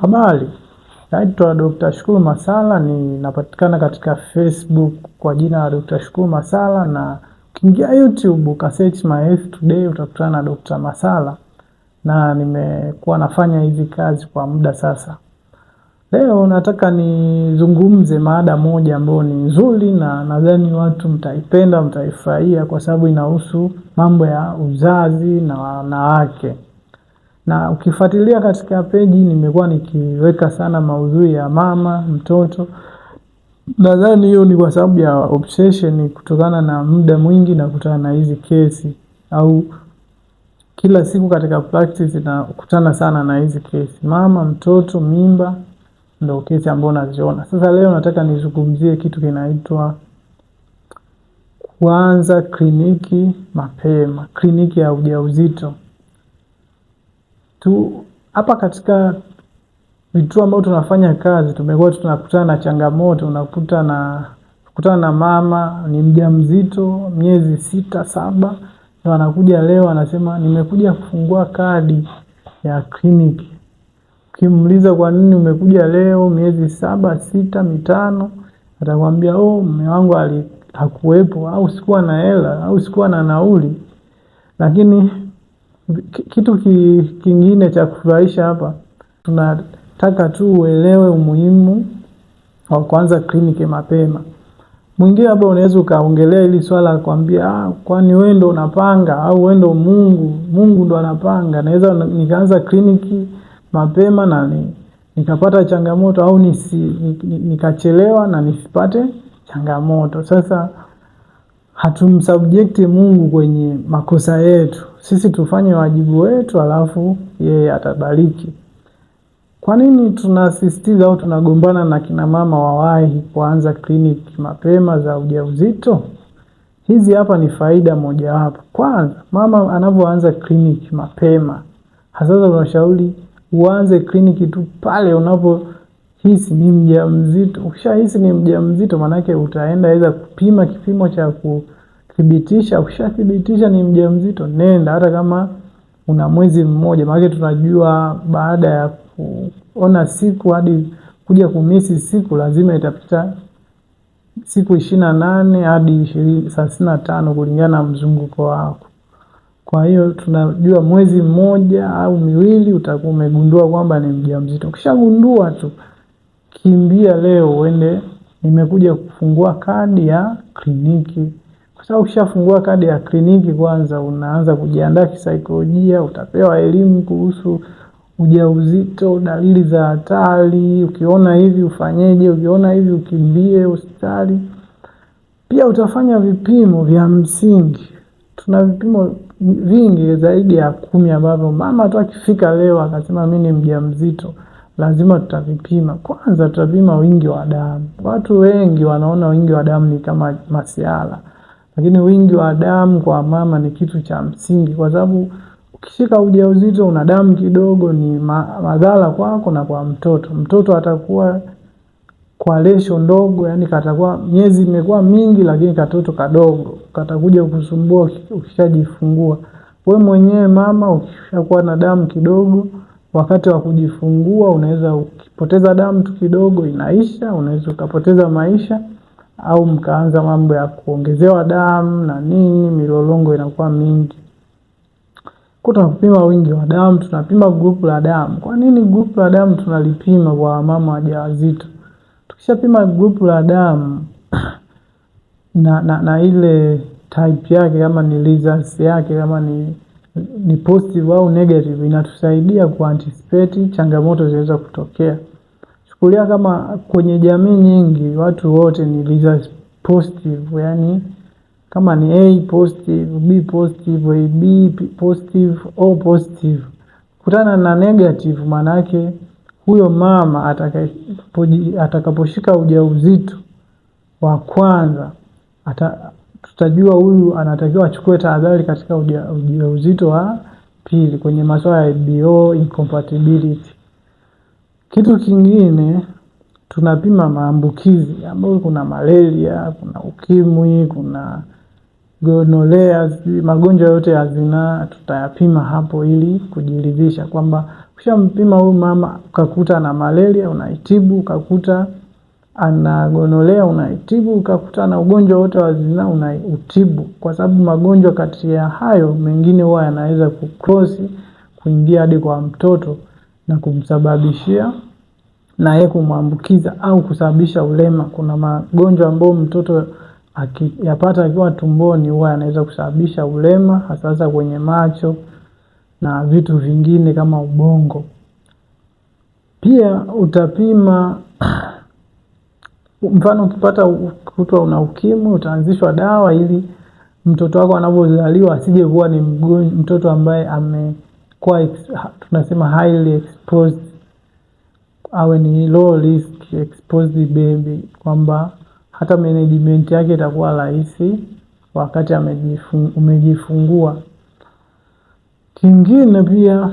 Habari, naitwa Dr. Shukuru Masala, ninapatikana katika Facebook kwa jina la Dr. Shukuru Masala, na ukiingia YouTube ukasearch My Health Today utakutana na Dr. Masala, na nimekuwa nafanya hizi kazi kwa muda sasa. Leo nataka nizungumze mada moja ambayo ni nzuri na nadhani watu mtaipenda, mtaifurahia kwa sababu inahusu mambo ya uzazi na wanawake. Na ukifuatilia katika peji nimekuwa nikiweka sana maudhui ya mama, mtoto. Nadhani hiyo ni kwa sababu ya obsession kutokana na muda mwingi nakutana na hizi kesi au kila siku katika practice nakutana sana na hizi kesi. Mama, mtoto, mimba ndo kesi ambayo naziona. Sasa leo nataka nizungumzie kitu kinaitwa kuanza kliniki mapema, kliniki ya ujauzito. Tu hapa katika vituo ambavyo tunafanya kazi tumekuwa tunakutana na changamoto, unakuta na kutana na mama ni mjamzito miezi 6 7, ndio anakuja leo anasema nimekuja kufungua kadi ya kliniki. Ukimuuliza kwa nini umekuja leo miezi 7 6 5, atakwambia oh, mume wangu hakuwepo au sikuwa na hela au sikuwa na nauli. Lakini kitu kingine cha kufurahisha hapa, tunataka tu uelewe umuhimu wa kuanza kliniki mapema. Mwingine hapa unaweza ukaongelea hili swala akwambia, kwani wewe ndo unapanga au wewe ndo Mungu? Mungu ndo anapanga. Naweza nikaanza kliniki mapema na nikapata changamoto au nikachelewa na nisipate changamoto. Sasa hatumsubject Mungu kwenye makosa yetu. Sisi tufanye wajibu wetu alafu yeye atabariki. Kwa nini tunasisitiza au tunagombana na kina mama wawahi kuanza kliniki mapema za ujauzito? Hizi hapa ni faida mojawapo. Kwanza, mama anapoanza kliniki mapema, hasa tunashauri uanze kliniki tu pale unapohisi ni mjamzito. Ukishahisi ni mjamzito, manake utaenda aidha kupima kipimo cha kuthibitisha. Ukishathibitisha ni mjamzito, nenda hata kama una mwezi mmoja, maana tunajua baada ya kuona siku hadi kuja kumisi siku lazima itapita siku 28 hadi 35 kulingana na mzunguko wako. Kwa hiyo tunajua mwezi mmoja au miwili utakuwa umegundua kwamba ni mjamzito. Ukishagundua tu kimbia leo uende, nimekuja kufungua kadi ya kliniki. Kwa sababu ukishafungua kadi ya kliniki kwanza unaanza kujiandaa kisaikolojia, utapewa elimu kuhusu ujauzito, dalili za hatari, ukiona hivi ufanyeje, ukiona hivi ukimbie hospitali. Pia utafanya vipimo vya msingi. Tuna vipimo vingi zaidi ya 10 ambavyo mama tu akifika leo akasema mimi ni mjamzito, lazima tutavipima. Kwanza tutapima wingi wa damu. Watu wengi wanaona wingi wa damu ni kama masiala, lakini wingi wa damu kwa mama ni kitu cha msingi, kwa sababu ukishika ujauzito una damu kidogo ni madhara kwako na kwa mtoto. Mtoto atakuwa kwa lesho ndogo, yani katakuwa miezi imekuwa mingi lakini katoto kadogo, katakuja kukusumbua ukishajifungua. We mwenyewe mama ukishakuwa na damu kidogo, wakati wa kujifungua unaweza ukipoteza damu tu kidogo inaisha, unaweza ukapoteza maisha au mkaanza mambo ya kuongezewa damu na nini, milolongo inakuwa mingi. Kwa tunapima wingi wa damu, tunapima grupu la damu. Kwa nini grupu la damu tunalipima kwa mama wajawazito? Tukishapima grupu la damu na ile type yake, kama ni results yake, kama ni positive au negative, inatusaidia kuanticipate changamoto zinaweza kutokea. Chukulia kama kwenye jamii nyingi watu wote ni results positive, yani kama ni A positive, B positive, AB positive, O positive. Kutana na negative, maana yake huyo mama atakaposhika ujauzito wa kwanza tutajua huyu anatakiwa achukue tahadhari katika ujauzito wa pili kwenye masuala ya ABO incompatibility. Kitu kingine tunapima maambukizi ambayo kuna malaria, kuna ukimwi, kuna gonorrhea, magonjwa yote ya zinaa tutayapima hapo ili kujiridhisha kwamba Ukishampima huyu mama ukakuta ana malaria unaitibu, ukakuta ana gonolea unaitibu, ukakuta na ugonjwa wote wa zinaa unautibu, kwa sababu magonjwa kati ya hayo mengine huwa yanaweza kucross kuingia hadi kwa mtoto na kumsababishia na yeye kumwambukiza au kusababisha ulema. Kuna magonjwa ambayo mtoto akiyapata akiwa tumboni huwa yanaweza kusababisha ulema, hasa hasa kwenye macho na vitu vingine kama ubongo. Pia utapima mfano ukipata kutwa una ukimwi utaanzishwa dawa ili mtoto wako anapozaliwa asije kuwa ni mtoto ambaye amekuwa tunasema highly exposed, awe ni low risk exposed baby, kwamba hata management yake itakuwa rahisi wakati umejifungua. Kingine pia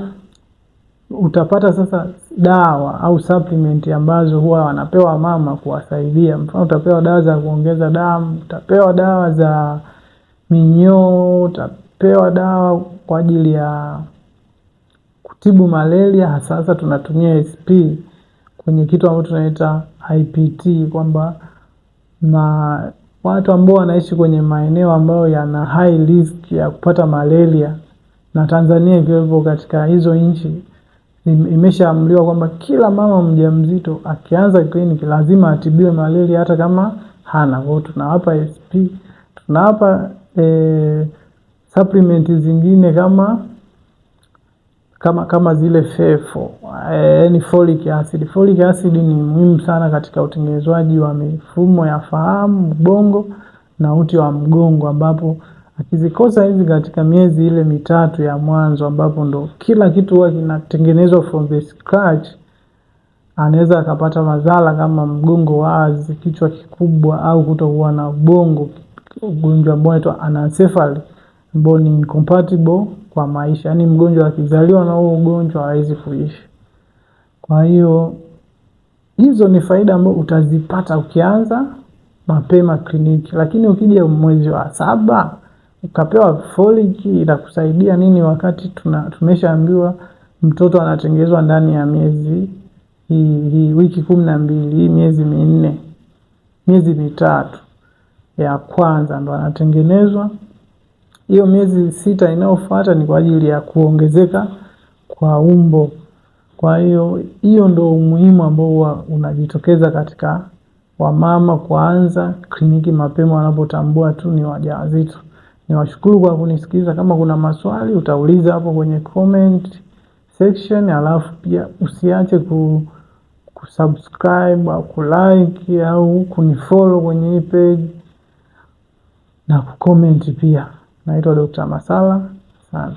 utapata sasa dawa au supplement ambazo huwa wanapewa mama kuwasaidia. Mfano utapewa dawa za kuongeza damu, utapewa dawa za minyoo, utapewa dawa kwa ajili ya kutibu malaria. Hasa sasa tunatumia SP kwenye kitu ambacho tunaita IPT, kwamba na watu ambao wanaishi kwenye maeneo ambayo yana high risk ya kupata malaria, na Tanzania ikiwepo katika hizo nchi, imeshaamriwa kwamba kila mama mjamzito akianza kliniki lazima atibiwe malaria hata kama hana. Kwa hiyo tunawapa SP, tunawapa supplement zingine kama zile fefo, ni folic acid. Folic acid ni muhimu sana katika utengenezwaji wa mifumo ya fahamu, ubongo na uti wa mgongo, ambapo akizikosa hizi katika miezi ile mitatu ya mwanzo, ambapo ndo kila kitu huwa kinatengenezwa from the scratch, anaweza akapata madhara kama mgongo wazi, kichwa kikubwa, au kutokuwa na ubongo, ugonjwa ambao unaitwa anencephaly, ambao ni incompatible kwa maisha. Yaani mgonjwa akizaliwa na huo ugonjwa hawezi kuishi. Kwa hiyo hizo ni faida ambazo utazipata ukianza mapema kliniki, lakini ukija mwezi wa 7 ukapewa folic itakusaidia nini wakati tumeshaambiwa mtoto anatengenezwa ndani ya miezi hii wiki 12, hii miezi 4, miezi 3 ya kwanza ndo anatengenezwa. Hiyo miezi 6 inayofuata ni kwa ajili ya kuongezeka kwa umbo. Kwa hiyo hiyo ndo umuhimu ambao unajitokeza katika wamama kuanza kliniki mapema wanapotambua tu ni wajawazito. Niwashukuru kwa kunisikiza. Kama kuna maswali utauliza hapo kwenye comment section, alafu pia usiache kusubscribe au kulike au kunifollow kwenye hii page na kucomment pia. Naitwa Dr. Masala. Asante.